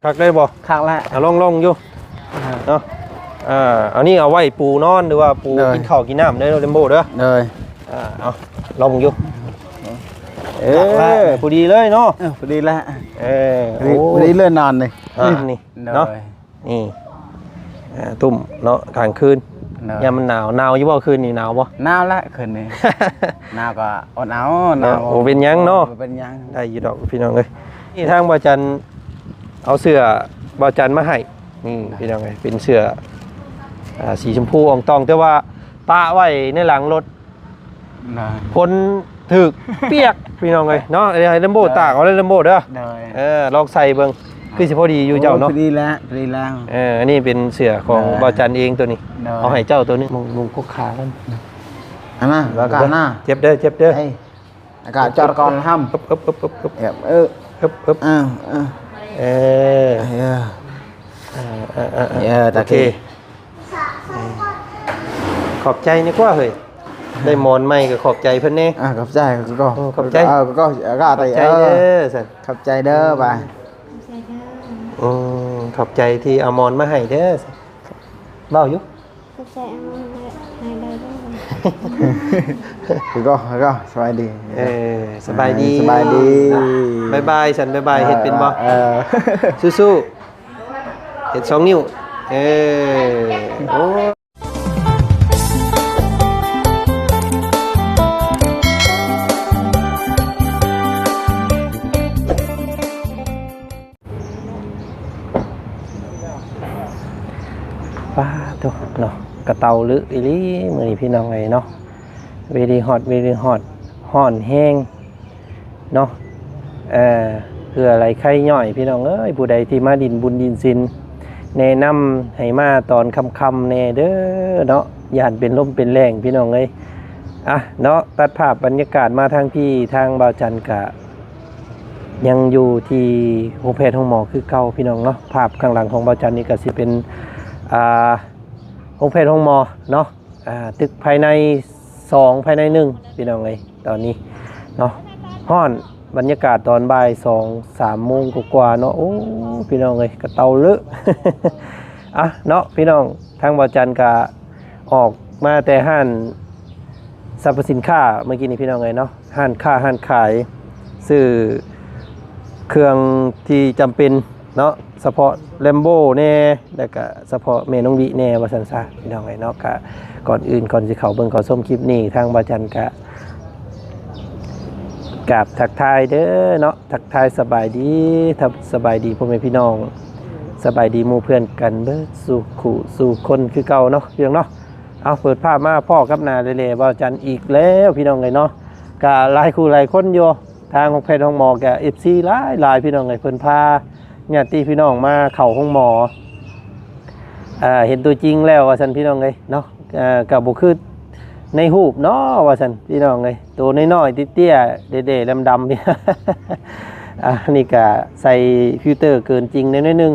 ຄັກໄດ້ບໍ່? ຄັກແລ້ວ ອ່ະ ລອງໆຢູ່ ເອີ ເນາະ. ອ່າ ອັນນີ້ເອົາໄວ້ປູນອນ ຫຼືວ່າປູ ໂດຍ ກິນເຂົ້າກິນນ້ຳເດີ ແລມໂບເດີ. ໂດຍ ອ່າ ເອົາລອງເບິ່ງຢູ່. ເອີ ຄັກແລ້ວ ພໍດີເລີຍເນາະ. ເອີ ພໍດີແລ້ວ ເອີ ພໍດີ ໂອ້ ພໍດີເລີຍນອນນີ້ ອ່າ ນີ້ ໂດຍ ເນາະ ນີ້ ອ່າ ຕຸ້ມເນາະ ກາງຄືນ ໂດຍ ຍາມມັນໜາວ. ໜາວຢູ່ບໍ່? ຄືນນີ້ໜາວບໍ່? ໜາວແຫຼະ ຄືນນີ້ ໜາວກໍອົດເອົາ ໜາວ ເນາະ ບໍ່ເປັນຫຍັງເນາະ ບໍ່ເປັນຫຍັງ ໄດ້ຢູ່ດອກພີ່ນ້ອງເອີຍ. ນີ້ທາງບ່າວຈັນເອົາເສື້ອບ່າວຈັນມາໃຫ້ ນີ້ ພີ່ນ້ອງເອີຍ ເປັນເສື້ອ ອ່າ ສີຊົມພູອອງຕອງ ແຕ່ວ່າປະໄວ້ໃນຫຼັງລົດ ນະ ຝົນຖືກປຽກພີ່ນ້ອງເອີຍເນາະ. ດຽວໃຫ້ແລມໂບ ໂດຍ ຕາກເອົາເດີແລມໂບເດີ. ໂດຍ ເອີ ລອງໃສ່ເບິ່ງ ຄືຊິພໍດີຢູ່ເຈົ້າເນາະ. ໂອ້ ພໍດີແລ້ວ ພໍດີແລ້ວ. ເອີ ອັນນີ້ເປັນເສື້ອຂອງ ໂດຍ ບ່າວຈັນເອງໂຕນີ້. ໂດຍ ເອົາໃຫ້ເຈົ້າໂຕໜຶ່ງ ມຸງ ມຸງກົກຂາມັນ ອັນນັ້ນ ແລ້ວກໍອັນນັ້ນ ເຈັບເດີ ເຈັບເດີ ເອີຍ ອາກາດຈອດກ່ອນຫ້ຳ ອຶບ ອຶບ ອຶບ ອຶບ ເອີ ອຶບ ອຶບ ເອີ ເອີ ເອີ ຕາເຄ ໂອເຄ ຂອບໃຈນີ້ກວ່າເຮີ້ຍ ໄດ້ໝອນໃໝ່ກໍຂອບໃຈເພິ່ນແດ່. ອ່າ ຂອບໃຈກໍ ເອີ ຂອບໃຈ ເອີ ກໍ ກໍ ກໍ ຂອບໃຈເດີ ເອີ ຊັ້ນ ຂອບໃຈເດີ ບາຍ ຂອບໃຈເດີ ອືມ ຂອບໃຈທີ່ເອົາໝອນມາໃຫ້ເດີ ເວົ້າຢູ່. ຂອບໃຈອາມອນ ໃຫ້ໄດ້ເດີ ກໍ ກໍສະບາຍດີ ເອີ ສະບາຍດີ ສະບາຍດີ ບາຍບາຍ ຊັ້ນບາຍບາຍ ເອີ ເຮັດເປັນບໍ່? ເອີ ສູ້ໆ ເຮັດສອງນິ້ວ ເອີ ໂອ້ ປາໂທ້ເນາະ ກະເຕົາລຶອີ່ຫຼີມື້ນີ້ພີ່ນ້ອງເອີຍເນາະ. Very hot very hot ຮ້ອນແຮງເນາະ. ເອີ ເຫື່ອໄຫຼໄຄຍ້ອຍ ພີ່ນ້ອງເອີຍ ຜູ້ໃດທີ່ມາດິນບຸນດິນສິນ ແນະນຳໃຫ້ມາຕອນຄ່ຳໆແດ່ເດີເນາະ ຢ້ານເປັນລົມເປັນແລ້ງ ພີ່ນ້ອງເອີຍ. ອ່ະເນາະ ຕັດພາບບັນຍາກາດມາທາງພີ້ ທາງບ່າວຈັນກະ ຍັງຢູ່ທີ່ໂຮງແພດໂຮງໝໍຄືເກົ່າ ພີ່ນ້ອງເນາະ. ພາບຂ້າງຫຼັງຂອງບ່າວຈັນນີ້ກໍຊິເປັນ ອ່າ ໂຮງແພດໂຮງໝໍເນາະ ອ່າ ຕຶກພາຍໃນສອງ ພາຍໃນໜຶ່ງ ພີ່ນ້ອງເອີຍ ຕອນນີ້ເນາະ. ຮ້ອນ ບັນຍາກາດຕອນບ່າຍສອງ ສາມໂມງກວ່າໆເນາະ. ໂອ້ ພີ່ນ້ອງເອີຍ ກະເຕົາເລີະ ອ່ະເນາະ ພີ່ນ້ອງ ທາງບ່າວຈັນກະ ອອກມາແຕ່ຮ້ານສັບພະສິນຄ້າເມື່ອກີ້ນີ້ ພີ່ນ້ອງເອີຍເນາະ ຮ້ານຄ້າຮ້ານຂາຍ ຊື້ເຄື່ອງທີ່ຈຳເປັນເນາະ ສະເພາະແລມໂບແດ່ ແລ້ວກະສະເພາະແມ່ນ້ອງວິແດ່ ວ່າຊັ້ນຊະ ພີ່ນ້ອງເອີຍເນາະ. ກະກ່ອນອື່ນ ກ່ອນຊິເຂົ້າເບິ່ງເຂົ້າຊົມຄລິບນີ້ ທາງບ່າວຈັນກະ ກາບທັກທາຍເດີເນາະ ທັກທາຍສະບາຍດີ ທັກ ສະບາຍດີພໍ່ແມ່ພີ່ນ້ອງ ສະບາຍດີໝູ່ເພື່ອນກັນເບິດສູ່ຄູ່ສູ່ຄົນຄືເກົ່າເນາະ ພີ່ນ້ອງເນາະ. ເອົາ ເປີດພາບມາພໍ້ກັບໜ້າແຫຼ່ໆ ບ່າວຈັນອີກແລ້ວ ພີ່ນ້ອງເອີຍເນາະ. ກະຫຼາຍຄູ່ຫຼາຍຄົນຢູ່ ທາງໂຮງແພດໂຮງໝໍກະ ເອັຟຊີ ຫຼາຍໆ ພີ່ນ້ອງເອີຍ ເພິ່ນພາຍາດຕິພີ່ນ້ອງມາເຂົ້າໂຮງໝໍ ເອີ ເຫັນຕົວຈິງແລ້ວວ່າຊັ້ນ ພີ່ນ້ອງເອີຍເນາະ. ເອີ ກະບໍ່ຄືໃນຮູບເນາະວ່າຊັ້ນ ພີ່ນ້ອງເອີຍ ໂຕນ້ອຍໆ ເຕ້ຍໆ ແດ່ໆ ດຳໆ ອ່າ ນີ້ກະໃສ່ຟິວເຕີເກີນຈິງແດ່ໜ້ອຍໜຶ່ງ.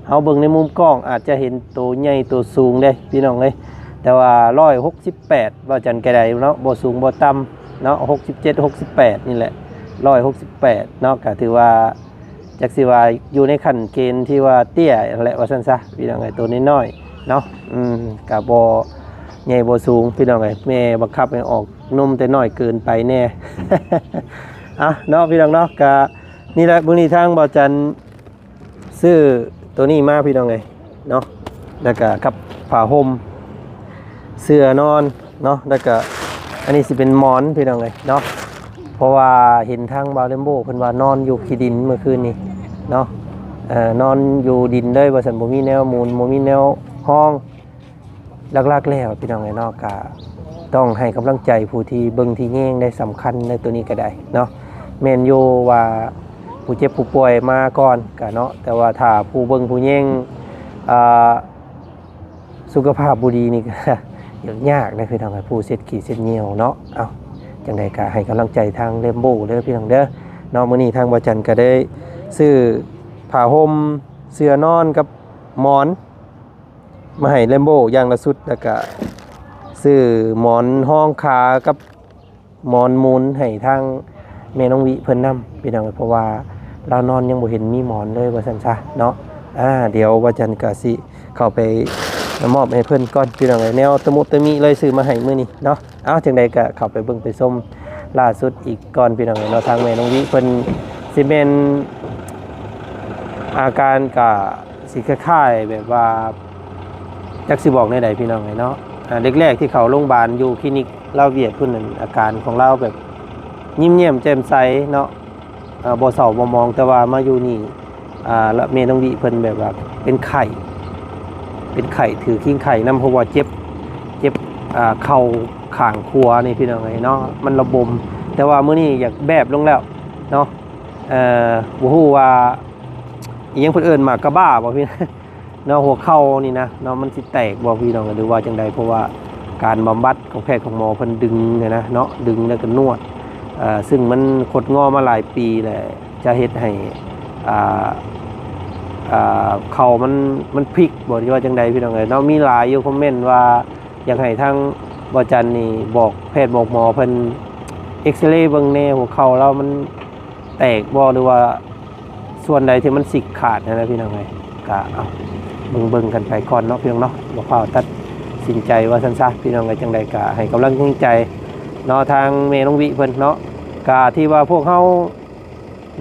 ເຮົາເບິ່ງໃນມຸມກ້ອງອາດຈະເຫັນໂຕໃຫຍ່ໂຕສູງເດ້ ພີ່ນ້ອງເອີຍ ແຕ່ວ່າຮ້ອຍຫົກສິບແປດ ບ່າວຈັນກະໄດ້ເນາະ ບໍ່ສູງບໍ່ຕ່ຳເນາະ ຫົກສິບເຈັດ ຫົກສິບແປດນີ້ແຫຼະ ຮ້ອຍຫົກສິບແປດເນາະ ກະຖືວ່າ ຈັກຊິວ່າຢູ່ໃນຂັ້ນເກນທີ່ວ່າເຕ້ຍຫັ້ນແຫຼະ ວ່າຊັ້ນຊະ ພີ່ນ້ອງເອີຍ ໂຕນ້ອຍໆເນາະ. ອືມ ກະບໍ່ໃຫຍ່ບໍ່ສູງ ພີ່ນ້ອງເອີຍ ແມ່ບັງຄັບໃຫ້ອອກນົມແຕ່ນ້ອຍເກີນໄປແດ່ ອ່ະເນາະ ພີ່ນ້ອງເນາະ. ກະນີ້ແຫຼະ ມື້ນີ້ທາງບ່າວຈັນຊື້ໂຕນີ້ມາ ພີ່ນ້ອງເອີຍເນາະ ແລ້ວກະກັບຜ້າຫົ່ມ ເສື້ອນອນເນາະ ແລ້ວກະອັນນີ້ຊິເປັນໝອນ ພີ່ນ້ອງເອີຍເນາະ. ເພາະວ່າເຫັນທາງບ່າວແຣມໂບເພິ່ນວ່ານອນຢູ່ຂີ້ດິນມື້ຄືນນີ້ເນາະ ເອີ ນອນຢູ່ດິນເລີຍວ່າຊັ້ນ ບໍ່ມີແນວໝູນ ບໍ່ມີແນວຮອງ. ຫຼັກໆແລ້ວ ພີ່ນ້ອງເອີຍເນາະ ກະຕ້ອງໃຫ້ກຳລັງໃຈຜູ້ທີ່ເບິ່ງທີ່ແຍງໄດ້ ສຳຄັນໃນໂຕນີ້ກະໄດ້ເນາະ. ແມ່ນຢູ່ວ່າຜູ້ເຈັບຜູ້ປ່ວຍມາກ່ອນກະເນາະ ແຕ່ວ່າຖ້າຜູ້ເບິ່ງຜູ້ແຍງ ອ່າ ສຸຂະພາບບໍ່ດີນີ້ກະ ຍາກເດ້ ພີ່ນ້ອງເອີຍ ຜູ້ເຊັດຂີ້ເຊັດຍ່ຽວເນາະ. ເອົ້າ ຈັ່ງໃດກະໃຫ້ກຳລັງໃຈທາງແຣມໂບເດີ ພີ່ນ້ອງເດີເນາະ. ມື້ນີ້ທາງບ່າວຈັນກະໄດ້ຊື້ຜ້າຫົ່ມ ເສື້ອນອນກັບໝອນມາໃຫ້ແຣມໂບຢ່າງລະຊຸດ ແລ້ວກະຊື້ໝອນຮອງຂາກັບ ໝອນໝູນໃຫ້ທາງແມ່ນ້ອງວິເພິ່ນນຳ ພີ່ນ້ອງເອີຍ ເພາະວ່າ ລາວນອນຍັງບໍ່ເຫັນມີໝອນເລີຍວ່າຊັ້ນຊະເນາະ. ອາ ດຽວບ່າວຈັນກະຊິເຂົ້າໄປມອບໃຫ້ເພິ່ນກ່ອນ ພີ່ນ້ອງເອີຍ. ແນວຕະມຸຕະມິເລີຍຊື້ມາໃຫ້ມື້ນີ້ເນາະ. ເອົາ ຈັ່ງໃດກະເຂົ້າໄປເບິ່ງໄປຊົມລ່າສຸດອີກກ່ອນ ພີ່ນ້ອງເອີຍເນາະ. ທາງແມ່ນ້ອງວິເພິ່ນຊິແມ່ນ ອາການກະຊິຄ້າຍໆແບບວ່າ ຈັກຊິບອກແນວໃດ ພີ່ນ້ອງເອີຍເນາະ. ອາ ແລກໆທີ່ເຂົ້າໂຮງບານຢູ່ຄລີນິກລາວຫວຽດພຸ້ນນັ້ນ ອາການຂອງລາວແບບຍິ້ມແຍ້ມແຈ່ມໃສເນາະ. ເອີ ບໍ່ເສົ້າບໍ່ໝອງ ແຕ່ວ່າມາຢູ່ນີ້ ອ່າ ລະແມ່ນ້ອງວິເພິ່ນແບບວ່າເປັນໄຂ້ ເປັນໄຂ້ ຖືຄີງໄຂ້ນຳ ເພາະວ່າເຈັບ ເຈັບ ອ່າ ເຂົ່າຂ້າງຂວານີ້ ພີ່ນ້ອງເອີຍເນາະ ມັນລະບົມ. ແຕ່ວ່າມື້ນີ້ຢາກແບບລົງແລ້ວເນາະ. ເອີ ບໍ່ຮູ້ວ່າອີ່ຫຍັງເພິ່ນເອີ້ນ ໝາກກະບ້າບໍ່ພີ່ ເນາະ ຫົວເຂົ່ານີ້ນະເນາະ ມັນຊິແຕກບໍ່ພີ່ນ້ອງ ຫຼືວ່າຈັ່ງໃດ? ເພາະວ່າການບຳບັດຂອງແພດຂອງໝໍເພິ່ນດຶງຫັ້ນນະເນາະ ດຶງແລ້ວກໍນວດ ເຊິ່ງມັນຄົດງໍມາຫຼາຍປີແລ້ວ ຈະເຮັດໃຫ້ ອ່າ ອ່າ ເຂົ່າມັນ ມັນພິກບໍ່ ຫຼືວ່າຈັ່ງໃດພີ່ນ້ອງເອີຍເນາະ. ມີຫຼາຍຢູ່ຄອມເມັນວ່າ ຢາກໃຫ້ທາງບ່າວຈັນນີ້ບອກແພດບອກໝໍເພິ່ນເອັກຊະເລເບິ່ງແດ່ ຫົວເຂົ່າລາວມັນແຕກບໍ່ ຫຼືວ່າສ່ວນໃດທີ່ມັນຊິກຂາດຫັ້ນນະ ພີ່ນ້ອງເອີຍ. ກະເອົາເບິ່ງໆກັນໄປກ່ອນເນາະ ພີ່ນ້ອງເນາະ ບໍ່ຟ້າວຕັດສິນໃຈວ່າຊັ້ນຊະ ພີ່ນ້ອງເອີຍ. ຈັ່ງໃດກະໃຫ້ກຳລັງແຮງໃຈເນາະ ທາງແມ່ນ້ອງວິເພິ່ນເນາະ. ກະທີ່ວ່າພວກເຮົາ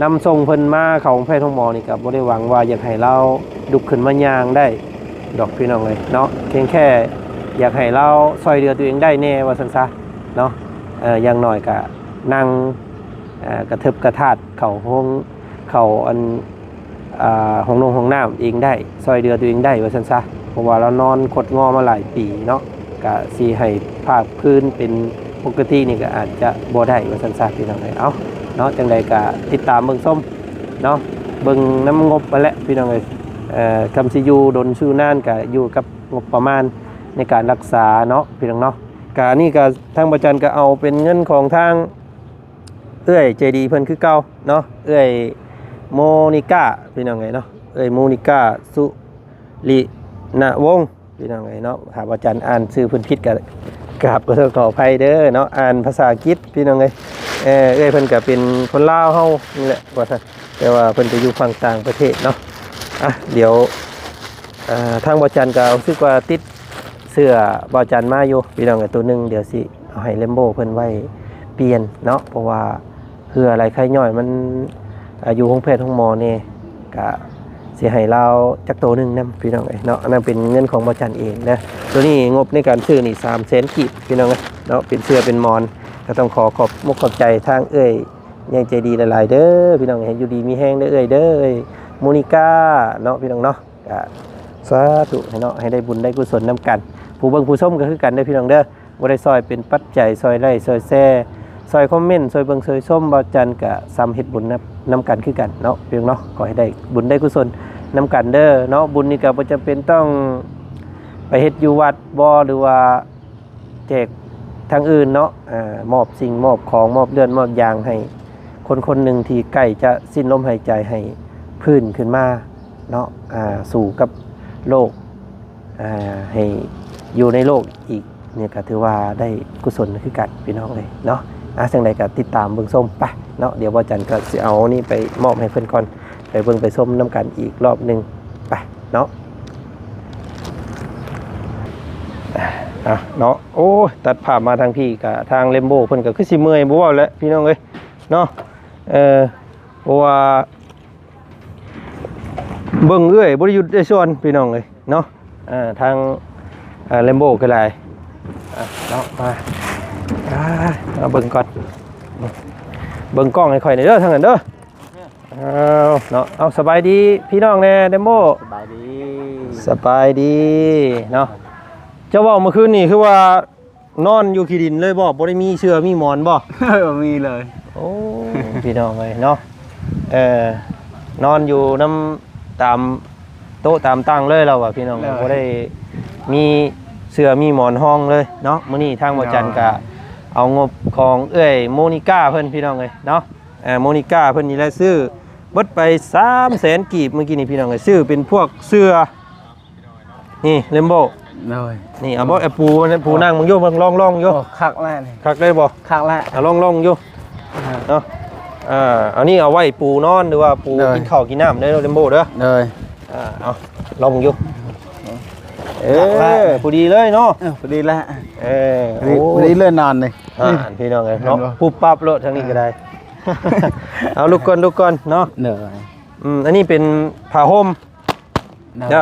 ນຳສົ່ງເພິ່ນມາເຂົ້າໂຮງແພດໂຮງໝໍນີ້ ກໍບໍ່ໄດ້ຫວັງວ່າຢາກໃຫ້ລາວລຸກຂຶ້ນມາຍ່າງໄດ້ດອກ ພີ່ນ້ອງເອີຍເນາະ. ພຽງແຄ່ຢາກໃຫ້ລາວຊ່ອຍເຫຼືອຕົວເອງໄດ້ແດ່ວ່າຊັ້ນຊະເນາະ. ເອີ ຢ່າງໜ້ອຍກໍນັ່ງ ເອີ ກະເທິບກະທາດເຂົ້າຫ້ອງ ເຂົ້າອັນ ອ່າ ຫ້ອງນົງຫ້ອງນ້ຳເອງໄດ້ ຊ່ອຍເຫຼືອຕົວເອງໄດ້ວ່າຊັ້ນຊະ. ເພາະວ່າລາວນອນຄົດງໍມາຫຼາຍປີເນາະ ກະຊິໃຫ້ພາກພື້ນເປັນປົກກະຕິນີ້ກະອາດຈະບໍ່ໄດ້ວ່າຊັ້ນຊະ ພີ່ນ້ອງເອີຍ. ເອົາເນາະ ຈັ່ງໃດກະຕິດຕາມເບິ່ງຊົມເນາະ ເບິ່ງນຳງົບຫັ້ນແຫຼະ ພີ່ນ້ອງເອີຍ. ເອີ ຄຳຊິຢູ່ດົນຢູ່ນານກະຢູ່ກັບງົບປະມານໃນການລັກສາເນາະ ພີ່ນ້ອງເນາະ. ກະອັນນີ້ກະທາງບ່າວຈັນກະເອົາເປັນເງິນຂອງທາງເອື້ອຍໃຈດີເພິ່ນຄືເກົ່າເນາະ ເອື້ອຍໂມນິກາ ພີ່ນ້ອງເອີຍເນາະ ເອື້ອຍໂມນິກາ ສຸລິນະວົງ ພີ່ນ້ອງເອີຍເນາະ. ຖ້າວ່າຈັນອ່ານຊື່ເພິ່ນຜິດກໍກາບຂໍໂທດຂໍອະໄພເດີເນາະ ອ່ານພາສາອັງກິດ ພີ່ນ້ອງເອີຍ. ເອີ ເອື້ອຍເພິ່ນກໍເປັນຄົນລາວເຮົານີ້ແຫຼະວ່າຊັ້ນ ແຕ່ວ່າເພິ່ນໄປຢູ່ຝັ່ງຕ່າງປະເທດເນາະ. ອ່ະ ດຽວ ອ່າ ທາງບ່າວຈັນກໍຮູ້ສຶກວ່າຕິດເສື້ອບ່າວຈັນມາຢູ່ ພີ່ນ້ອງເອີຍ ໂຕໜຶ່ງ ດຽວຊິເອົາໃຫ້ແຣມໂບເພິ່ນໄວ້ປ່ຽນເນາະ ເພາະວ່າ ເຫື່ອໄຫຼໄຄຍ່ອຍມັນ ອ່າ ຢູ່ໂຮງແພດໂຮງໝໍແດ່ ກະຊິໃຫ້ລາວຈັກໂຕໜຶ່ງນຳ ພີ່ນ້ອງເອີຍເນາະ. ອັນນັ້ນເປັນເງິນຂອງບ່າວຈັນເອງເດີ. ໂຕນີ້ງົບໃນການຊື້ນີ້ສາມແສນກີບ ພີ່ນ້ອງເອີຍເນາະ ເປັນເສື້ອເປັນໝອນ. ກໍຕ້ອງຂໍຂອບມຸກຂອບໃຈທາງເອື້ອຍໃຫຍ່ໃຈດີຫຼາຍໆເດີ ພີ່ນ້ອງເອີຍ. ໃຫ້ຢູ່ດີມີແຮງເດີເອື້ອຍເດີ ເອື້ອຍໂມນິກາເນາະ ພີ່ນ້ອງເນາະ. ກະສາທຸໃຫ້ເນາະ ໃຫ້ໄດ້ບຸນໄດ້ກຸສົນນຳກັນ. ຜູ້ເບິ່ງຜູ້ຊົມກໍຄືກັນເດີ ພີ່ນ້ອງເດີ. ບໍ່ໄດ້ຊ່ອຍເປັນປັດໄຈ ຊ່ອຍໄລ້ ຊ່ອຍແຊ ຊ່ອຍຄອມເມັນ ຊ່ອຍເບິ່ງ ຊ່ອຍຊົມ ບ່າວຈັນກະສ່ຳເຮັດບຸນນຳ ນຳກັນຄືກັນເນາະ ພີ່ນ້ອງເນາະ. ຂໍໃຫ້ໄດ້ບຸນໄດ້ກຸສົນນຳກັນເດີເນາະ. ບຸນນີ້ກະບໍ່ຈຳເປັນຕ້ອງໄປເຮັດຢູ່ວັດບໍ່ ຫຼືວ່າແຈກທາງອື່ນເນາະ. ອາ ມອບສິ່ງ ມອບຂອງ ມອບເລືອດ ມອບຢາງໃຫ້ຄົນຄົນໜຶ່ງທີ່ໃກ້ຈະສິ້ນລົມຫາຍໃຈ ໃຫ້ຟື້ນຂຶ້ນມາເນາະ ອາ ສູ້ກັບໂລກ ອ່າ ໃຫ້ຢູ່ໃນໂລກອີກນີ້ກໍຖືວ່າໄດ້ກຸສົນຄືກັນ ພີ່ນ້ອງເອີຍເນາະ. ອ່າ ຈັ່ງໃດກໍຕິດຕາມເບິ່ງຊົມໄປເນາະ. ດຽວບ່າວຈັນກໍຊິເອົານີ້ໄປມອບໃຫ້ເພິ່ນກ່ອນ ໄປເບິ່ງໄປຊົມນຳກັນອີກລອບໜຶ່ງໄປເນາະ. ອ່າ ເນາະ ໂອ້ຍ ຕັດພາບມາທາງພີ້ ກະທາງແຣມໂບເພິ່ນກໍຄືຊິເມື່ອຍບໍ່ເວົ້າແຫຼະ ພີ່ນ້ອງເອີຍເນາະ. ເອີ ເພາະວ່າ ເບິ່ງເອື້ອຍບໍ່ໄດ້ຢຸດໄດ້ສ່ວນ ພີ່ນ້ອງເອີຍເນາະ. ເອີ ທາງ ເອີ ແຣມໂບກໍຫຼາຍ ອ່ະ ເນາະ ມາ ອ່າ ມາເບິ່ງກ່ອນ ເບິ່ງກ້ອງໃຫ້ຂ້ອຍແດ່ເດີ ທາງນັ້ນເດີ. ເອົາເນາະ ເອົາ ສະບາຍດີພີ່ນ້ອງແດ່ ແຣມໂບ. ສະບາຍດີ ສະບາຍດີເນາະ. ເຈົ້າເວົ້າເມື່ອຄືນນີ້ຄືວ່າ ນອນຢູ່ຂີ້ດິນເລີຍບໍ່? ບໍ່ໄດ້ມີເສື່ອມີໝອນບໍ່? ບໍ່ມີເລີຍ. ໂອ້ ພີ່ນ້ອງເອີຍເນາະ ເອີ ນອນຢູ່ນຳຕາມໂຕະຕາມຕັ່ງເລີຍລາວວ່າ ພີ່ນ້ອງ. ໂດຍ. ບໍ່ໄດ້ມີເສື່ອມີໝອນຮອງເລີຍເນາະ. ມື້ນີ້ທາງບ່າວຈັນ ໂດຍ ກະເອົາງົບຂອງເອື້ອຍໂມນິກາເພິ່ນ ພີ່ນ້ອງເອີຍເນາະ. ເອີ ໂມນິກາເພິ່ນນີ້ແຫຼະ ຊື້ເບິດໄປສາມແສນກີບ ມື້ກີ້ນີ້ ພີ່ນ້ອງເອີຍ. ຊື້ເປັນພວກເສື່ອ ນີ້ ແຣມໂບ. ໂດຍ. ນີ້ ເອົາບໍ່ ເອົາປູ ປູນັ່ງເບິ່ງຢູ່ ເບິ່ງ ລອງ ລອງຢູ່. ໂອ້ ຄັກແລ້ວນີ້. ຄັກເລີຍບໍ່? ຄັກແລ້ວ. ເອົາ ລອງ ລອງຢູ່. ອ່າ ເນາະ. ອ່າ ອັນນີ້ເອົາໄວ້ປູນອນ ຫຼືວ່າປູ ໂດຍ ກິນເຂົ້າກິນນ້ຳເດີ ເຣມໂບເດີ ໂດຍ ອ່າ ເອົາ ລອງເບິ່ງຢູ່ ເອີ ພໍດີເລີຍເນາະ ເອີ ພໍດີແລ້ວ ເອີ ພໍດີ ໂອ້ ພໍດີເລີຍນອນນີ້ ອ່າ ພີ່ນ້ອງເອີຍເນາະ ເຫັນບໍ່? ປຸບປັບໂລດທາງນີ້ກໍໄດ້ ອ່າ ເອົາ ລຸກກ່ອນ ລຸກກ່ອນເນາະ ໂດຍ ອືມ ອັນນີ້ເປັນຜ້າຫົ່ມ ໂດຍ ເດີ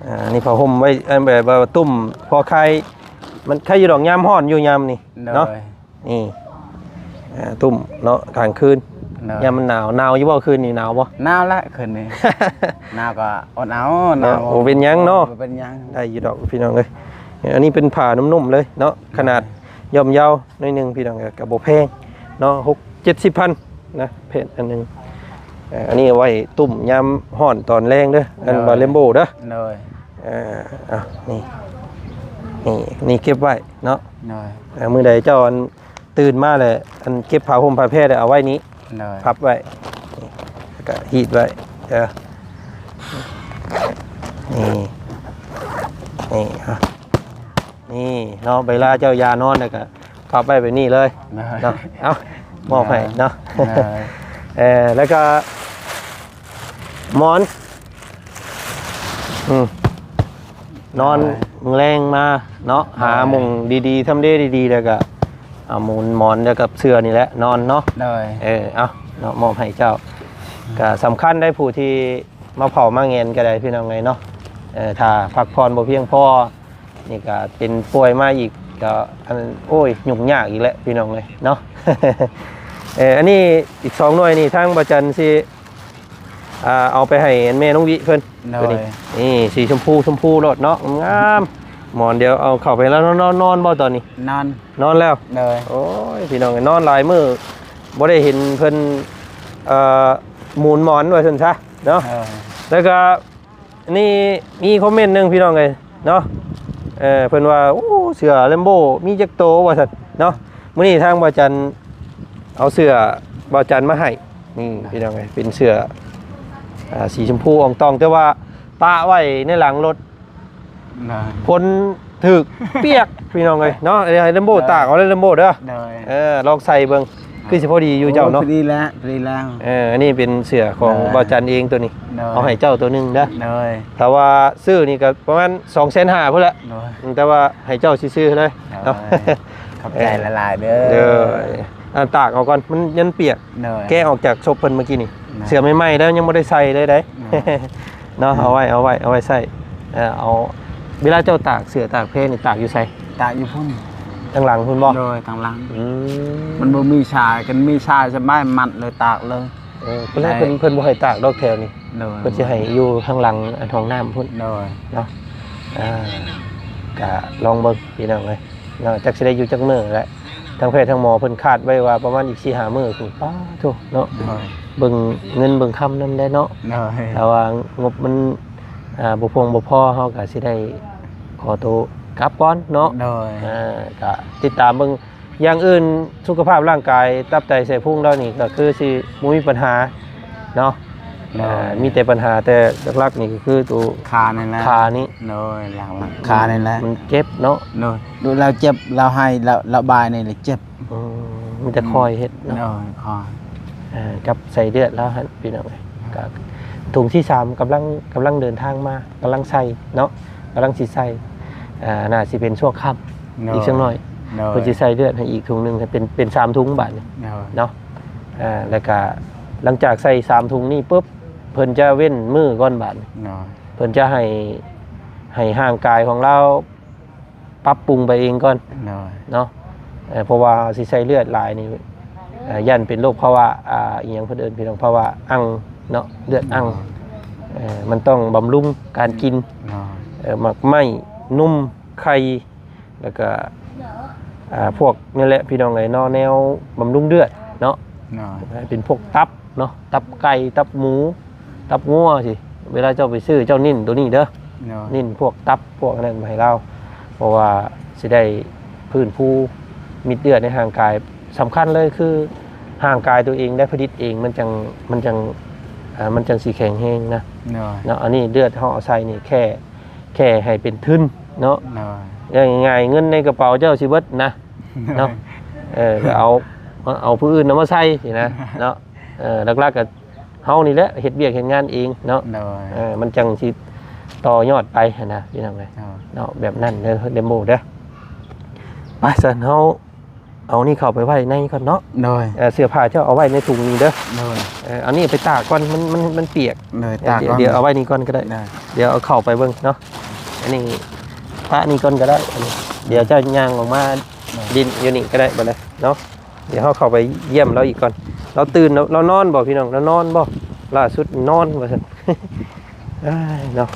ອ່າ ນີ້ຜ້າຫົ່ມໄວ້ ອັນແບບວ່າຕຸ້ມພໍໄຄ ມັນໄຄຢູ່ດອກ ຍາມຮ້ອນຢູ່ຍາມນີ້ເນາະ ໂດຍ ນີ້ ອ່າ ຕຸ້ມເນາະກາງຄືນ ໂດຍ ຍາມມັນໜາວ ໜາວຢູ່ບໍ່? ຄືນນີ້ໜາວບໍ່? ໜາວແຫຼະ ຄືນນີ້ ໜາວກໍອົດເອົາ ໜາວ ໂອ້ ບໍ່ເປັນຫຍັງເນາະ ບໍ່ເປັນຫຍັງ ໄດ້ຢູ່ດອກພີ່ນ້ອງເອີຍ ອັນນີ້ເປັນຜ້ານຸ້ມໆເລີຍເນາະ ໂດຍ ຂະໜາດຍ່ອມເຍົາໜ້ອຍໜຶ່ງພີ່ນ້ອງເອີຍ ກໍບໍ່ແພງເນາະ ຫົກເຈັດສິບພັນນະ ແຜ່ນອັນໜຶ່ງ ເອີ ອັນນີ້ເອົາໄວ້ຕຸ້ມຍາມຮ້ອນຕອນແລງເດີ ອັນ ໂດຍ ວ່າເຣມໂບເດີ ໂດຍ ເອີ ເອົາ ນີ້ ນີ້ ນີ້ເກັບໄວ້ເນາະ ໂດຍ ເອີ ມື້ໃດເຈົ້າ ອັນ ຕື່ນມາແລ້ວ ອັນ ເກັບຜ້າຫົ່ມຜ້າແພແລ້ວເອົາໄວ້ນີ້ ໂດຍ ພັບໄວ້ ນີ້ ແລ້ວກໍຮີດໄວ້ເດີ ນີ້ ນີ້ ອ່ະ ນີ້ເນາະ ເວລາເຈົ້າຢານອນແລ້ວກໍພັບໄວ້ແບບນີ້ເລີຍ ໂດຍ ເນາະ ເອົາ ມອບໃຫ້ເນາະ ໂດຍ ເອີ ແລ້ວກໍໝອນ ອືມ ນອນ ໂດຍ ມື້ແລງມາເນາະ ໂດຍ ຫາໝ່ອງດີໆ ທຳເລດີໆ ແລ້ວກໍເອົາໝູນໝອນ ແລ້ວກັບເສື່ອນີ້ແຫຼະນອນເນາະ ໂດຍ ເອີ ເອົາເນາະ ມອບໃຫ້ເຈົ້າ ກໍສຳຄັນໄດ໋ ຜູ້ທີ່ມາເຝົ້າມາແງນກໍໄດ້ ພີ່ນ້ອງເອີຍເນາະ ເອີ ຖ້າພັກຜ່ອນບໍ່ພຽງພໍ ນີ້ກໍເປັນປ່ວຍມາອີກ ກໍ ອັນ ໂອ້ຍ ຫຍຸ້ງຍາກອີກແຫຼະ ພີ່ນ້ອງເອີຍເນາະ ເອີ ອັນນີ້ອີກສອງໜ່ວຍນີ້ ທາງບ່າວຈັນຊິ ອ່າ ເອົາໄປໃຫ້ແມ່ນ້ອງວິເພິ່ນ ໂດຍ ຕົວນີ້ ນີ້ ສີຊົມພູ ຊົມພູໂລດເນາະ ງາມ ໝອນ ດຽວເອົາເຂົ້າໄປແລ້ວ ນອນ ນອນ ນອນບໍ່ຕອນນີ້? ນອນ ນອນແລ້ວ ໂດຍ ໂອ້ຍ ພີ່ນ້ອງເອີຍ ນອນຫຼາຍມື້ ບໍ່ໄດ້ເຫັນເພິ່ນ ເອີ ໝູນໝອນວ່າຊັ້ນຊະເນາະ ໂດຍ ແລ້ວກໍ ນີ້ມີຄອມເມັນໜຶ່ງພີ່ນ້ອງເອີຍເນາະ ເອີ ເພິ່ນວ່າ ໂອ້ ເສື້ອເຣມໂບມີຈັກໂຕ ວ່າຊັ້ນເນາະ ມື້ນີ້ທາງບ່າວຈັນເອົາເສື້ອບ່າວຈັນມາໃຫ້ ນີ້ພີ່ນ້ອງເອີຍ ເປັນເສື້ອ ອ່າ ສີຊົມພູອອງຕອງ ແຕ່ວ່າປະໄວ້ໃນຫຼັງລົດ ໂດຍ ຝົນຖືກປຽກ ພີ່ນ້ອງເອີຍເນາະ ດຽວໃຫ້ເຣມໂບ ໂດຍ ຕາກເອົາເດີ ເຣມໂບເດີ ໂດຍ ເອີ ລອງໃສ່ເບິ່ງ ຄືຊິພໍດີຢູ່ເຈົ້າເນາະ ໂອ້ ພໍດີແລ້ວ ພໍດີແລ້ວ ເອີ ອັນນີ້ເປັນເສື້ອຂອງ ໂດຍ ບ່າວຈັນເອງ ຕົວນີ້ ໂດຍ ເອົາໃຫ້ເຈົ້າຕົວໜຶ່ງເດີ ໂດຍ ຖ້າວ່າຊື້ນີ້ກໍປະມານສອງແສນຫ້າພຸ້ນແຫຼະ ໂດຍ ອືມ ແຕ່ວ່າໃຫ້ເຈົ້າຊື້ໆເລີຍ ໂດຍ ເນາະ ຂອບໃຈຫຼາຍໆເດີ ໂດຍ ອ່າ ຕາກເອົາກ່ອນ ມັນຍັງປຽກ ໂດຍ ແກະອອກຈາກສົບເພິ່ນເມື່ອກີ້ນີ້ ໂດຍ ເສື້ອໃໝ່ໆແລ້ວ ຍັງບໍ່ໄດ້ໃສ່ເລີຍໃດ ໂດຍ ເນາະ ເອົາໄວ້ ເອົາໄວ້ ເອົາໄວ້ໃສ່ ເອີ ເອົາ ເວລາເຈົ້າຕາກເສື້ອຕາກແພນີ້ ຕາກຢູ່ໃສ? ຕາກຢູ່ພຸ້ນ ທາງຫຼັງພຸ້ນບໍ່? ໂດຍ ທາງຫຼັງ ອືມ ມັນບໍ່ມີຊາຍ ຄັນມີຊາຍສະບາຍ ມັດເລີຍ ຕາກເລີຍ ເອີ ເພິ່ນ ເພິ່ນ ເພິ່ນບໍ່ໃຫ້ຕາກດອກແຖວນີ້ ໂດຍ ເພິ່ນຊິໃຫ້ຢູ່ທາງຫຼັງ ອັນ ຫ້ອງນ້ຳພຸ້ນ ໂດຍ ເນາະ ອ່າ ກະລອງເບິ່ງ ພີ່ນ້ອງເອີຍ ເນາະ ຈັກຊິໄດ້ຢູ່ຈັກມື້ແຫຼະ ທາງແພດທາງໝໍເພິ່ນຄາດໄວ້ວ່າປະມານອີກສີ່ຫ້າມື້ພຸ້ນ ປ້າໂທ້ເນາະ ໂດຍ ເບິ່ງເງິນເບິ່ງຄຳນຳແດ່ເນາະ ໂດຍ ຖ້າວ່າງົບມັນ ອ່າ ບໍ່ພຽງບໍ່ພໍ ເຮົາກໍຊິໄດ້ຂໍໂຕກັບກ່ອນເນາະ ໂດຍ ອ່າ ກໍຕິດຕາມເບິ່ງ ຢ່າງອື່ນ ສຸຂະພາບຮ່າງກາຍ ຕັບໄຕໄສ້ພຸງລາວນີ້ ກໍຄືຊິບໍ່ມີປັນຫາເນາະ ໂດຍ ອ່າ ມີແຕ່ປັນຫາ ແຕ່ຫຼັກໆນີ້ກໍຄືໂຕ ຂານີ້ແຫຼະ ຂານີ້ ໂດຍ ຫຼັກໆ ຂານີ້ແຫຼະ ມັນເຈັບເນາະ ໂດຍ ດູແລ້ວເຈັບ ລາວໄຫ້ ລາວ ລະບາຍນີ້ແຫຼະເຈັບ ອືມ ມີແຕ່ ອືມ ຄອຍເຮັດເນາະ ໂດຍ ຄອຍ ເອີ ກັບໃສ່ເລືອດລາວຫັ້ນ ພີ່ນ້ອງເອີຍ ກໍຖົງທີສາມກຳລັງ ກຳລັງເດີນທາງມາ ກຳລັງໃສ່ເນາະ ກຳລັງຊິໃສ່ ອ່າ ໜ້າຊິເປັນຊົ່ວຄ່ຳ ໂດຍ ອີກຈັກໜ້ອຍ ໂດຍ ເພິ່ນຊິໃສ່ເລືອດໃຫ້ອີກຖົງໜຶ່ງ ໃຫ້ເປັນ ເປັນສາມຖົງບາດນີ້ ໂດຍ ເນາະ ອ່າ ແລ້ວກະຫຼັງຈາກໃສ່ສາມຖົງນີ້ປຶບ ເພິ່ນຈະເວັ້ນມື້ກ່ອນບາດນີ້ ໂດຍ ເພິ່ນຈະໃຫ້ ໃຫ້ຮ່າງກາຍຂອງລາວປັບປຸງໄປເອງກ່ອນ ໂດຍ ເນາະ ເອີ ເພາະວ່າຊິໃສ່ເລືອດຫຼາຍນີ້ ເອີ ຢ້ານເປັນໂລກພາວະ ອ່າ ອີຫຍັງເພິ່ນເອີ້ນ ພີ່ນ້ອງ ພາວະອັ່ງເນາະ ເລືອດອັ່ງ ໂດຍ ເອີ ມັນຕ້ອງບຳລຸງການກິນ ໂດຍ ເອີ ໝາກໄມ້ ນົມ ໄຂ່ ແລ້ວກະ ອ່າ ພວກນີ້ແຫຼະ ພີ່ນ້ອງເອີຍເນາະ ແນວບຳລຸງເລືອດເນາະ ໂດຍ ເປັນພວກຕັບເນາະ ຕັບໄກ່ ຕັບໝູ ຕັບງົວຊີ້ ເວລາເຈົ້າໄປຊື້ ເຈົ້າເນັ້ນໂຕນີ້ເດີ ໂດຍ ເນັ້ນພວກຕັບ ພວກອັນນັ້ນມາໃຫ້ລາວ ເພາະວ່າຊິໄດ້ຟື້ນຟູເມັດເລືອດໃນຮ່າງກາຍ ສຳຄັນເລີຍຄືຮ່າງກາຍໂຕເອງໄດ້ຜະລິດເອງ ມັນຈັ່ງ ມັນຈັ່ງ ອ່າ ມັນຈັ່ງຊິແຂງແຮງນະ ໂດຍ ເນາະ ອັນນີ້ເລືອດເຮົາເອົາໃສ່ນີ້ແຄ່ ແຄ່ໃຫ້ເປັນທຶນເນາະ ໂດຍ ເວົ້າງ່າຍໆ ເງິນໃນກະເປົາເຈົ້າຊິເບິດນະ ເນາະ ເອີ ກໍເອົາ ເອົາຜູ້ອື່ນເອົາມາໃສ່ຊີ້ນະ ເນາະ. ເອີ ຫຼັກໆກໍເຮົານີ້ແຫຼະເຮັດວຽກເຮັດງານເອງເນາະ. ໂດຍ ເອີ ມັນຈັ່ງຊິຕໍ່ຍອດໄປຫັ້ນນະ ພີ່ນ້ອງເອີຍ ໂດຍ ເນາະ. ແບບນັ້ນເດີ ເດໂມເດີ. ໄປ ຊັ້ນເຮົາເອົານີ້ເຂົ້າໄປໄວ້ໃນກ່ອນເນາະ. ໂດຍ ເອີ ເສື້ອຜ້າເຈົ້າເອົາໄວ້ໃນຖົງນີ້ເດີ. ໂດຍ ເອີ ເອົານີ້ໄປຕາກກ່ອນ ມັນ ມັນ ມັນປຽກ. ໂດຍ ຕາກກ່ອນ ດຽວເອົາໄວ້ນີ້ກ່ອນກໍໄດ້. ໂດຍ ດຽວເອົາເຂົ້າໄປເບິ່ງເນາະ. ອັນນີ້ປະນີ້ກ່ອນກໍໄດ້ ອັນນີ້ ດຽວເຈົ້າຍ່າງອອກມາ ໂດຍ ຫຼິ້ນຢູ່ນີ້ກໍໄດ້ ບັດນີ້ເນາະ. ດຽວເຮົາເຂົ້າໄປຢ້ຽມລາວອີກກ່ອນ. ລາວຕື່ນ ລາວ ລາວນອນບໍ່ພີ່ນ້ອງ? ລາວນອນບໍ່? ລ່າສຸດນອນວ່າຊັ້ນ. ອ້າຍເນາະ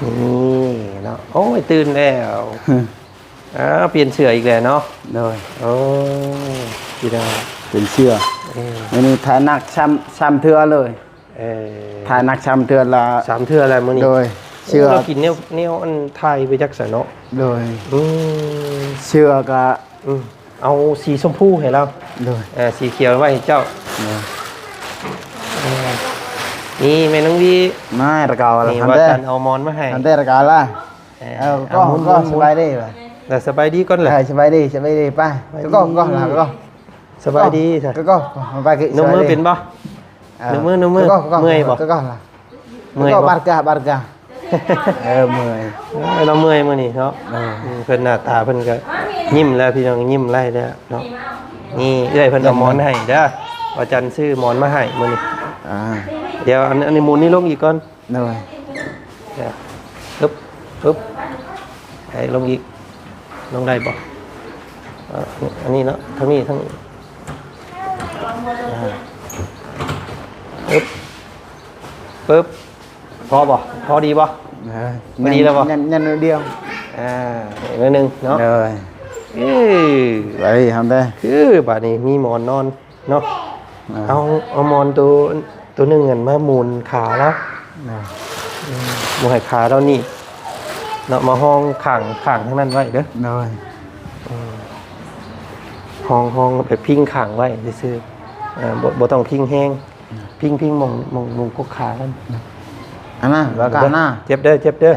ນີ້ເນາະ. ໂອ້ຍ ຕື່ນແລ້ວ. ອ້າວ ປ່ຽນເສື້ອອີກແລ້ວເນາະ. ໂດຍ ໂອ້ ພີ່ນ້ອງ ປ່ຽນເສື້ອ. ເອີ ມື້ນີ້ຖ່າຍໜັກຊ້ຳ ຊ້ຳເທື່ອເລີຍ. ເອີ ຖ່າຍໜັກຊ້ຳເທື່ອລະ ສາມເທື່ອແລ້ວມື້ນີ້. ໂດຍ ເສື້ອ ເອີ ລາວກິນແນວ ແນວອັນຖ່າຍໄປຈັກຊະເນາະ. ໂດຍ ອືມ ເສື້ອກະ ອືມ ເອົາສີຊົມພູໃຫ້ລາວ. ໂດຍ ເອີ ສີຂຽວໄວ້ໃຫ້ເຈົ້າ. ໂດຍ ເອີ ນີ້ແມ່ນ້ອງວີ ມາແຕ່ເກົ່າລະ ນີ້ ຫັ້ນ ວ່າ ເດ້ ກັນເອົາໝອນມາໃຫ້ ຫັ້ນ ແຕ່ເກົ່າລະ. ເອີ ເອີ ກໍ ເອົາ ໝູນ ກໍ ໝູນ ສະບາຍດີ ເອີ ສະບາຍດີກ່ອນແຫຼະ. ເອີ ສະບາຍດີ ສະບາຍດີ ໄປ ສະບາຍດີ ກໍ ກໍລະ ກໍ ສະບາຍດີ ກໍ ກໍ ກໍ ໄປ ນົບມືເປັນບໍ່? ເອີ ນົບມື ນົບມື. ກໍ ກໍ ເມື່ອຍບໍ່? ກໍ ກໍລະ ເມື່ອຍບໍ່? ກໍ ບາດກາ ບາດກາ. ເອີ ເມື່ອຍ. ເອີ ລາວເມື່ອຍມື້ນີ້ເນາະ. ເອີ ອືມ ເພິ່ນໜ້າຕາເພິ່ນກໍຍິ້ມແລ້ວ ພີ່ນ້ອງ ຍິ້ມໄລ່ແລ້ວເນາະ. ນີ້ເອື້ອຍເພິ່ນເອົາໝອນໃຫ້ເດີ ວ່າຈັນຊື້ໝອນມາໃຫ້ມື້ນີ້. ອ່າ ດຽວອັນ ອັນນີ້ໝູນນີ້ລົງອີກກ່ອນ. ໂດຍ ເອີ ປຶບ ປຶບ ໃຫ້ລົງອີກ ລົງໄດ້ບໍ່? ເອີ ອັນນີ້ເນາະ ທາງນີ້ ທາງນີ້ ອ່າ ປຶບ ປຶບ. ພໍບໍ່? ພໍດີບໍ່? ເອີ ພໍດີແລ້ວບໍ່? ແໜ້ນ ແໜ້ນໜ້ອຍດຽວ. ອ່າ ໜ້ອຍໜຶ່ງເນາະ. ໂດຍ ເອີ ໄປຫັ້ນເດ້ ຄືບາດນີ້ມີໝອນນອນ. ເນາະ. ອ່າ ເອົາ ເອົາໝອນໂຕ ໂຕໜຶ່ງຫັ້ນມາໝູນຂາລາວ. ອ່າ ອືມ ບໍ່ໃຫ້ຂາລາວໜີບເນາະ. ມາຮອງຂ້າງ ຂ້າງທາງນັ້ນໄວ້ເດີ. ໂດຍ ອືມ ຮອງ ຮອງແບບພິງຂ້າງໄວ້ຊື່ໆ. ເອີ ບໍ່ ບໍ່ຕ້ອງພິງແຮງ. ອືມ ພິງ ພິງໝ່ອງ ໝ່ອງ ໝ່ອງກົກຂານັ້ນ. ອັນນະ ແລ້ວກໍອັນນະ ເຈັບເດີ ເຈັບເດີ.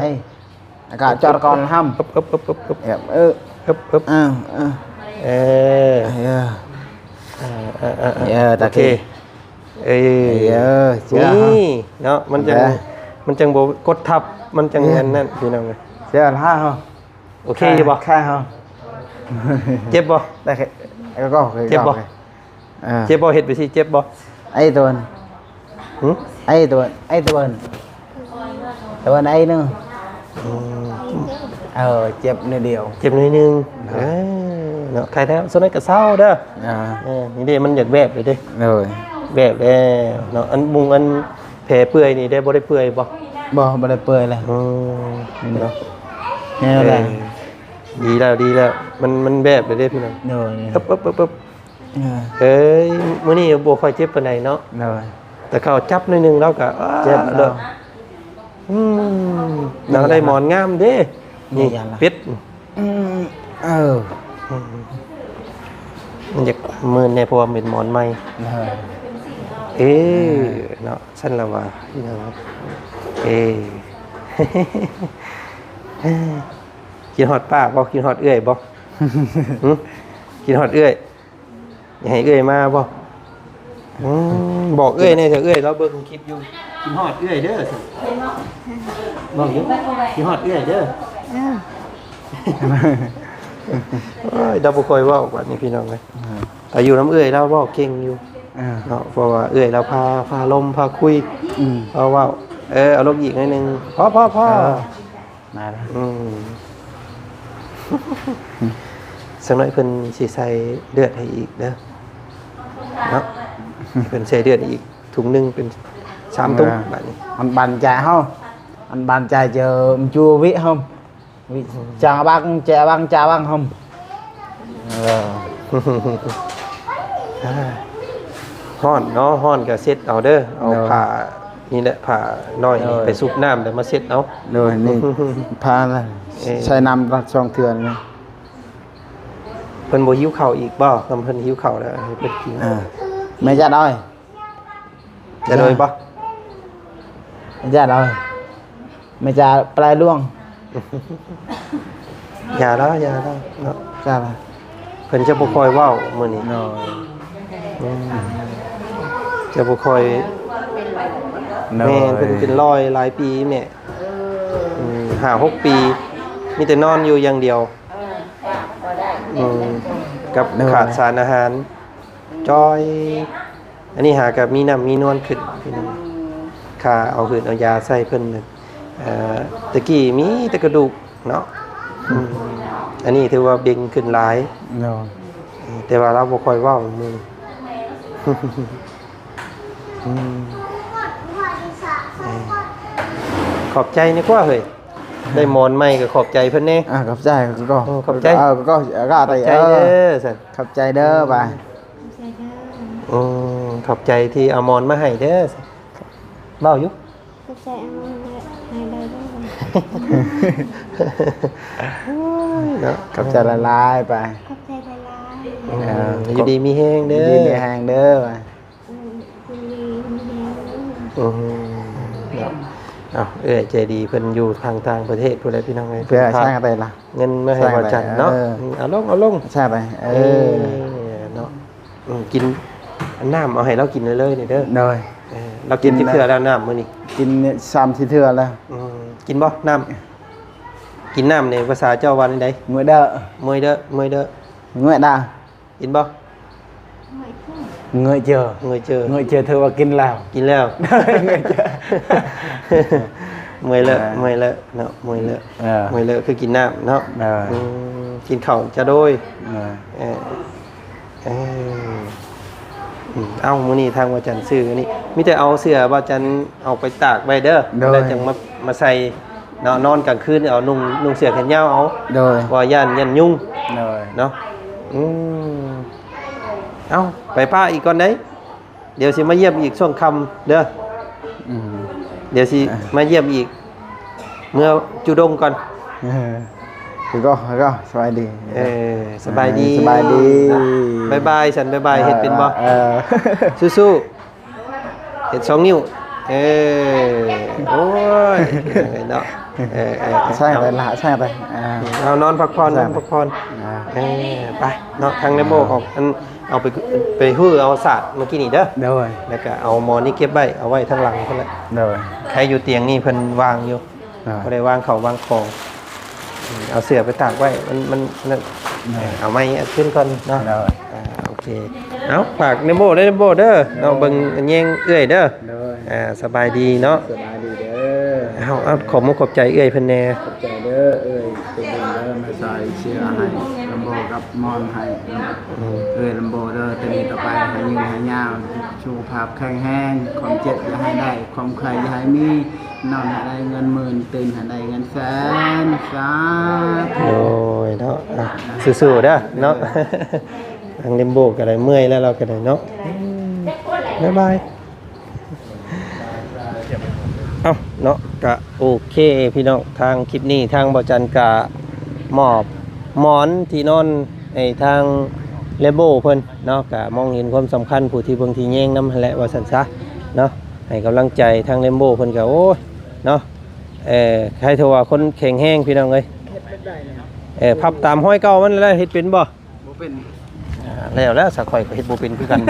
ອາກາດຈອດກ່ອນຫ້ຳ ອຶບ ອຶບ ອຶບ ອຶບ ອຶບ ເອີ ອຶບ ອຶບ ເອີ ເອີ ຕາເຄ ເອີ ນີ້ເນາະ ມັນຈັ່ງ ມັນຈັ່ງບໍ່ກົດທັບ ມັນຈັ່ງອັນນັ້ນ ພີ່ນ້ອງເອີຍ. ໂອເຄຢູ່ບໍ່? ເຈັບບໍ່? ເຈັບບໍ່? ອ່າ ເຈັບບໍ່? ເຮັດໄປຊິ ເຈັບບໍ່? ໄອ້ຕົວ ຫຶ? ໄອ້ຕົວ ໄອ້ຕົວ ຕົວໄອ້ໜຶ່ງ. ອືມ ເອີ ເຈັບໜ້ອຍດຽວ ເຈັບໜ້ອຍໜຶ່ງ. ເອີ ເອີ ເນາະ ໄຄແລ້ວ ສ່ວນນັ້ນກໍເຊົາເດີ. ອ່າ ເອີ ນີ້ເດ້ ມັນຢາກແວບເລີຍເດ້. ໂດຍ ແວບແລ້ວເນາະ. ອັນມຸງ ອັນແຜເປື່ອຍນີ້ໄດ້ ບໍ່ໄດ້ເປື່ອຍບໍ່? ບໍ່ ບໍ່ໄດ້ເປື່ອຍເລີຍ. ອືມ ເນາະ ແຮງແລ້ວ ເອີ ດີແລ້ວ ດີແລ້ວ ມັນ ມັນແວບເລີຍເດ້ ພີ່ນ້ອງ. ໂດຍ ອຶບ ອຶບ ອຶບ ອຶບ. ເອີ ເອີຍ ມື້ນີ້ບໍ່ຄ່ອຍເຈັບປານໃດເນາະ. ໂດຍ ແຕ່ເຂົາຈັບໜ້ອຍໜຶ່ງລາວກໍ ເຈັບແລ້ວ ອືມ ລາວໄດ້ໝອນງາມເດ້. ນີ້ ເປັດ ອືມ ເອີ ອືມ ມັນຢາກມື່ນແດ່ ເພາະວ່າເປັນໝອນໃໝ່. ໂດຍ ເອີ ເອີ ເນາະ ຊັ້ນລະວ່າ ເອີ ເອີ ຄິດຮອດປ້າບໍ່? ຄິດຮອດເອື້ອຍບໍ່? ຫຶ? ຄິດຮອດເອື້ອຍ? ຢາກໃຫ້ເອື້ອຍມາບໍ່? ອືມ ບອກເອື້ອຍແດ່ ເອື້ອຍລາວເບິ່ງຄລິບຢູ່. ຄິດຮອດເອື້ອຍເດີ ບອກຢູ່ ຄິດຮອດເອື້ອຍເດີ. ໂອ້ຍ ລາວບໍ່ຄ່ອຍເວົ້າບາດນີ້ ພີ່ນ້ອງເອີຍ. ອ່າ ແຕ່ຢູ່ນຳເອື້ອຍລາວເວົ້າເກັ່ງຢູ່. ອ່າ ເນາະ ເພາະວ່າເອື້ອຍລາວພາ ພາລົມ ພາຄຸຍ. ອືມ ເວົ້າ ເວົ້າ ເອີ ເອົາລົງອີກໜ້ອຍໜຶ່ງ. ພໍ ພໍ ພໍ ເອີ ມາແລ້ວ. ອືມ ສັກໜ້ອຍເພິ່ນຊິໃສ່ເລືອດໃຫ້ອີກເດີເນາະ. ເພິ່ນໃສ່ເລືອດອີກ ທຸງໜຶ່ງເປັນສາມທຸງ. ເອີ ບາດນີ້ ມັນບານໃຈເຮົາ ມັນບານໃຈເຈີ ມັນຈູວິເຮົາ ວິ ອືມ ຈາບັງ ແຈບັງ ຈາບັງເຮົາ. ເອີ ຮ້ອນເນາະ ຮ້ອນກໍເຊັດເອົາເດີ ເອົາ ໂດຍ ຜ້ານີ້ແຫຼະ ຜ້ານ້ອຍນີ້ ໂດຍ ໄປຊຸບນ້ຳແລ້ວມາເຊັດເອົາ. ໂດຍ ນີ້ຜ້ານະ ເອີ ໃສ່ນ້ຳສອງເທື່ອນີ້. ເພິ່ນບໍ່ຫິວເຂົ້າອີກບໍ່? ຄັນເພິ່ນຫິວເຂົ້າແລ້ວໃຫ້ເພິ່ນກິນ. ອ່າ ແມ່ຈັດເອົາ ຈະໂດຍບໍ່? ແມ່ຈັດເອົາ ແມ່ຈັດປາຍຫຼວງ. ຢ່າລະ ຢ່າລະເນາະ ຈ້າລະ ເພິ່ນຈະບໍ່ຄ່ອຍເວົ້າມື້ນີ້ ໂດຍ ອືມ ຈະບໍ່ຄ່ອຍ ໂດຍ ແມ່ນ ເພິ່ນເປັນລອຍຫຼາຍປີແມ່ ເອີ ອືມ ຫ້າຫົກປີ ມີແຕ່ນອນຢູ່ຢ່າງດຽວ ເອີ ອືມ ກັບ ໂດຍ ຂາດສານອາຫານ ຈ່ອຍ ອັນນີ້ຫາກະມີນ້ຳມີນວນຂຶ້ນພີ່ນ້ອງ ອືມ ຄ່າເອົາຫືດເອົາຢາໃສ່ເພິ່ນ ເອີ ແຕ່ກີ້ມີແຕ່ກະດູກເນາະ ອືມ ອັນນີ້ຖືວ່າເບັ່ງຂຶ້ນຫຼາຍ ໂດຍ ແຕ່ວ່າລາວບໍ່ຄ່ອຍເວົ້າມື້ນີ້ ອືມ ເອີ ຂອບໃຈນີ້ກວ່າເຮີ້ຍ ໄດ້ໝອນໃໝ່ກໍຂອບໃຈເພິ່ນແດ່ ອ່າ ຂອບໃຈ ກໍ ເອີ ຂອບໃຈ ເອີ ກໍ ກໍ ກໍ ຂອບໃຈເດີ ເອີ ຊັ້ນ ຂອບໃຈເດີ ບາຍ ຂອບໃຈເດີ ອືມ ຂອບໃຈທີ່ເອົາໝອນມາໃຫ້ເດີ ເວົ້າຢູ່ ຂອບໃຈອາມອນໃຫ້ໄດ້ເດີ ເນາະ ຂອບໃຈຫຼາຍໆ ໄປ ຂອບໃຈຫຼາຍໆ ເອີ ເອີ ຢູ່ດີມີແຮງເດີ ຢູ່ດີມີແຮງເດີ ອືມ ຢູ່ດີມີແຮງເດີ ອືມ ເນາະ ເອົາ ເອື້ອຍໃຈດີເພິ່ນຢູ່ທາງຕ່າງປະເທດພຸ້ນແຫຼະພີ່ນ້ອງເອີຍ ເພິ່ນຝາກເງິນມາໃຫ້ບ່າວຈັນເນາະ ເອີ ເອົາລົງ ເອົາລົງ ໃຊ່ໄປ ເອີ ເອີ ເນາະ ອືມ ກິນນ້ຳ ເອົາໃຫ້ລາວກິນເລີຍໆນີ້ເດີ ໂດຍ ເອີ ລາວກິນຈັກເທື່ອແລ້ວນ້ຳມື້ນີ້ ກິນສາມສີ່ເທື່ອແລ້ວ ອືມ ກິນບໍ່ນ້ຳ ກິນນ້ຳນີ້ພາສາເຈົ້າວ່າແນວໃດ? ເມື່ອຍເດີ ເມື່ອຍເດີ ເມື່ອຍເດີ ເມື່ອຍດາ ກິນບໍ່? ເງີຍເຈີ ເງີຍເຈີ ເງີຍເຈີ ຖືວ່າກິນແລ້ວ ກິນແລ້ວ ເງີຍເຈີ ເມື່ອຍເລີ ອ່າ ເມື່ອຍເລີເນາະ ເມື່ອຍເລີ ເອີ ເມື່ອຍເລີຄືກິນນ້ຳເນາະ ເອີ ອືມ ກິນເຂົ້າຈະໂດຍ ເອີ ເອີ ເອີ ອືມ ເອົ້າ ມື້ນີ້ທາງບ່າວຈັນຊື້ອັນນີ້ ມີແຕ່ເອົາເສື້ອບ່າວຈັນເອົາໄປຕາກໄວ້ເດີ ໂດຍ ແລ້ວຈັ່ງມາ ມາໃສ່ເນາະ ນອນກາງຄືນເອົານຸ່ງ ນຸ່ງເສື້ອແຂນຍາວເອົາ ໂດຍ ວ່າຢ້ານ ຢ້ານຍຸງ ໂດຍ ເນາະ ອືມ ເອົ້າ ໄປປ້າອີກກ່ອນເດ້ ດຽວຊິມາຢ້ຽມອີກຊ່ວງຄ່ຳເດີ ອືມ ດຽວຊິ ອ່າ ມາຢ້ຽມອີກ ເມືອຈູດົງກ່ອນ ເອີ ຄືກໍ ຄືກໍ ສະບາຍດີ ເອີ ສະບາຍດີ ເອີ ສະບາຍດີ ບາຍບາຍ ສັນບາຍບາຍ ເອີ ເຮັດເປັນບໍ່? ເອີ ສູ້ໆ ເຮັດສອງນິ້ວ ເອີ ໂອ້ຍ ເນາະ ເອີ ເອີ ໃຊ່ໄປລະ ໃຊ່ໄປ ອ່າ ເອົານອນພັກຜ່ອນ ນອນພັກຜ່ອນ ອ່າ ເອີ ໄປເນາະ ທາງເຣນໂບ ອ່າ ອອກ ອັນ ເອົາໄປ ໄປຮື້ເອົາສາດເມື່ອກີ້ນີ້ເດີ ໂດຍ ແລ້ວກະເອົາໝໍນີ້ເກັບໄວ້ ເອົາໄວ້ທາງຫຼັງພຸ້ນແຫຼະ ໂດຍ ໃຄຢູ່ຕຽງນີ້ເພິ່ນວາງຢູ່ ອ່າ ບໍ່ໄດ້ວາງເຂົ້າວາງຂອງ ອືມ ເອົາເສື້ອໄປຕາກໄວ້ ມັນ ມັນ ມັນນັ້ນ ອ່າ ເອົາໄມ້ຂຶ້ນກ່ອນເນາະ ໂດຍ ອ່າ ໂອເຄ ເອົາ ຝາກເຣນໂບເດີ ເຣນໂບເດີ ໂດຍ ເນາະ ເບິ່ງແຍງເອື້ອຍເດີ ໂດຍ ອ່າ ສະບາຍດີເນາະ ສະບາຍດີເດີ ເອົາ ເອົາ ຂອບມຸກຂອບໃຈເອື້ອຍເພິ່ນແດ່ ຂອບໃຈເດີ ເອື້ອຍ ເປັນບຸນເດີ ມາໃສ່ເສື້ອໃຫ້ ເຣນໂບກັບໝອນໃຫ້ ອືມ ເອື້ອຍເຣນໂບເດີ ແຕ່ນີ້ຕໍ່ໄປໃຫ້ຍືນໃຫ້ຍາວ ສຸຂະພາບແຂງແຮງ ຄວາມເຈັບຢ່າໃຫ້ໄດ້ ຄວາມໄຂ້ຢ່າໃຫ້ມີ ນອນໃຫ້ໄດ້ເງິນໝື່ນ ຕື່ນໃຫ້ໄດ້ເງິນແສນ ສາທຸ ໂດຍເນາະ ອ່ະ ສູ້ໆເດີເນາະ ໂດຍ ທາງເຣນໂບກໍໄດ້ເມື່ອຍແລ້ວ ລາວກໍໄດ້ເນາະ ບາຍບາຍ ເອົ້າ ເນາະ ກະໂອເຄພີ່ນ້ອງ ທາງຄລິບນີ້ທາງບ່າວຈັນກະມອບໝອນທີ່ນອນໃຫ້ທາງເຣນໂບເພິ່ນເນາະ ກະມອງເຫັນຄວາມສຳຄັນຜູ້ທີ່ເບິ່ງທີ່ແຍງນຳຫັ້ນແຫຼະ ວ່າຊັ້ນຊະເນາະ ໃຫ້ກຳລັງໃຈທາງເຣນໂບເພິ່ນກະ ໂອ້ຍ ເນາະ ເອີ ໃຫ້ເທົ່າວ່າຄົນແຂງແຮງພີ່ນ້ອງເອີຍ ເອີ ພັບຕາມຮອຍເກົ່າມັນແລ້ວ ເຮັດເປັນບໍ່? ບໍ່ເປັນ ອ່າ ແລ້ວ ແລ້ວຊະ ຂ້ອຍກໍເຮັດບໍ່ເປັນຄືກັນ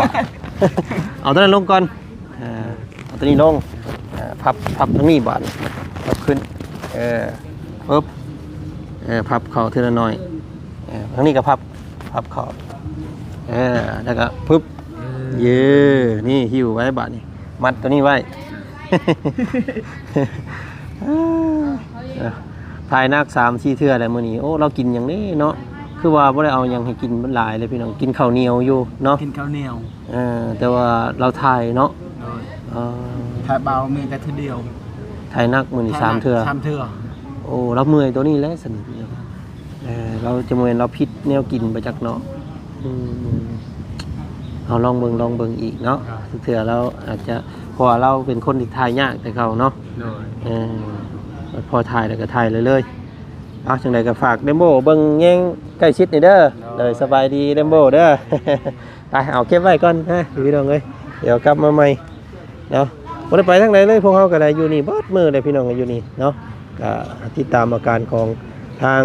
ເອົາຕົວນັ້ນລົງກ່ອນ ອ່າ ເອົາຕົວນີ້ລົງ ອ່າ ພັບ ພັບທາງນີ້ບາດ ພັບຂຶ້ນ ເອີ ປຶບ ເອີ ພັບເຂົ້າເທື່ອລະໜ້ອຍ ເອີ ທາງນີ້ກໍພັບ ພັບເຂົ້າ ເອີ ແລ້ວກໍປຶບ ເອີ ເຢີ ນີ້ ຫິ້ວໄວ້ບາດນີ້ ມັດຕົວນີ້ໄວ້ ເອີ ຖ່າຍໜັກສາມສີ່ເທື່ອແລ້ວມື້ນີ້ ໂອ້ ລາວກິນຫຍັງເດ້ເນາະ ຄືວ່າບໍ່ໄດ້ເອົາຫຍັງໃຫ້ກິນຫຼາຍເລີຍພີ່ນ້ອງ ກິນເຂົ້າໜຽວຢູ່ເນາະ ກິນເຂົ້າໜຽວ ເອີ ແຕ່ວ່າລາວຖ່າຍເນາະ ໂດຍ ເອີ ຖ່າຍເບົາມີແຕ່ເທື່ອດຽວ ຖ່າຍໜັກມື້ນີ້ສາມເທື່ອ ສາມເທື່ອ ໂອ້ ລາວເມື່ອຍຕົວນີ້ແຫຼະຊັ້ນ ເອີ ລາວຈະບໍ່ແມ່ນລາວຜິດແນວກິນບໍ່ຈັກເນາະ ອືມ ເອົາລອງເບິ່ງ ລອງເບິ່ງອີກເນາະ ເທື່ອລາວອາດຈະ ເພາະວ່າລາວເປັນຄົນທີ່ຖ່າຍຍາກແຕ່ເກົ່າເນາະ ໂດຍ ເອີ ພໍຖ່າຍແລ້ວກໍຖ່າຍເລີຍໆ ເອົາ ຈັ່ງໃດກໍຝາກເຣນໂບເບິ່ງແຍງໃກ້ຊິດນີ້ເດີ ໂດຍ ໂດຍ ສະບາຍດີເຣນໂບເດີ ໄປ ເອົາເກັບໄວ້ກ່ອນນະພີ່ນ້ອງເອີຍ ດຽວກັບມາໃໝ່ເນາະ ບໍ່ໄດ້ໄປທາງໃດເລີຍ ພວກເຮົາກໍໄດ້ຢູ່ນີ້ເບິດມື້ເລີຍພີ່ນ້ອງ ຢູ່ນີ້ເນາະ ກໍຕິດຕາມອາການຂອງທາງ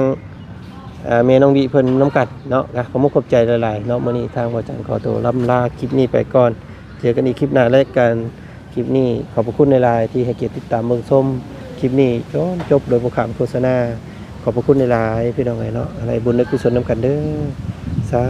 ອ່າ ແມ່ນ້ອງວິເພິ່ນນຳກັນເນາະ. ອ່ະ ຂໍມຸກຂອບໃຈຫຼາຍໆເນາະ. ມື້ນີ້ທາງບ່າວຈັນຂໍຕົວລ່ຳລາຄລິບນີ້ໄປກ່ອນ. ເຈີກັນອີກຄລິບໜ້າແລ້ວກັນ. ຄລິບນີ້ຂອບພະຄຸນຫຼາຍໆທີ່ໃຫ້ກຽດຕິດຕາມເບິ່ງຊົມຄລິບນີ້ຈົນຈົບໂດຍບໍ່ຂ້າມໂຄສະນາ. ຂອບພະຄຸນຫຼາຍໆ ພີ່ນ້ອງເອີຍເນາະ. ໃຫ້ບຸນໄດ້ກຸສົນນຳກັນເດີ. ສາ